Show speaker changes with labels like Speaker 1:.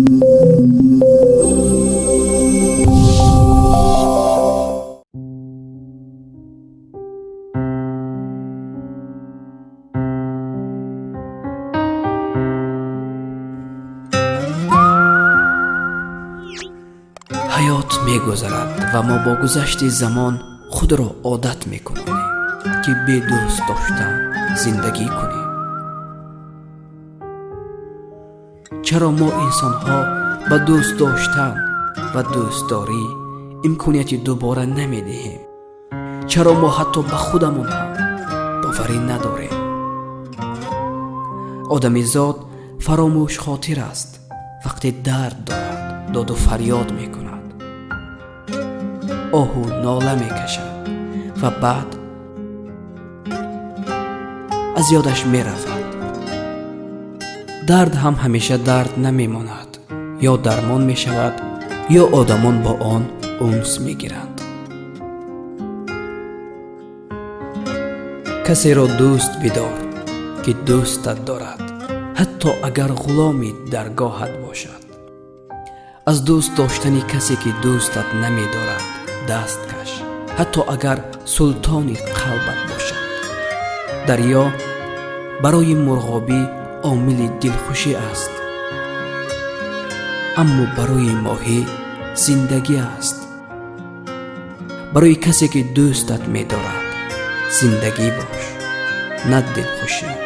Speaker 1: Ҳаёт мегузарад ва мо бо гузашти замон худро одат мекунонем, ки бе дӯст доштан зиндагӣ кунем. Чаро мо инсонҳо ба дӯст доштан ва дӯстдорӣ имконияти дубора намедиҳем? Чаро мо ҳатто ба худамон ҳам боварӣ надорем? Одамизод фаромӯшхотир аст. Вақте дард дорад, доду фарёд мекунад, оҳу нола мекашад ва баъд аз ёдаш меравад. Дард ҳам ҳамеша дард намемонад, ё дармон мешавад, ё одамон бо он унс мегиранд. Касеро дӯст бидор, ки дӯстат дорад, ҳатто агар ғуломи даргоҳат бошад. Аз дӯст доштани касе, ки дӯстат намедорад, даст каш, ҳатто агар султони қалбат бошад. Дарё барои мурғобӣ омили дилхушӣ аст, аммо барои моҳӣ зиндагӣ аст. Барои касе, ки дӯстат медорад, зиндагӣ бош, на дилхушӣ.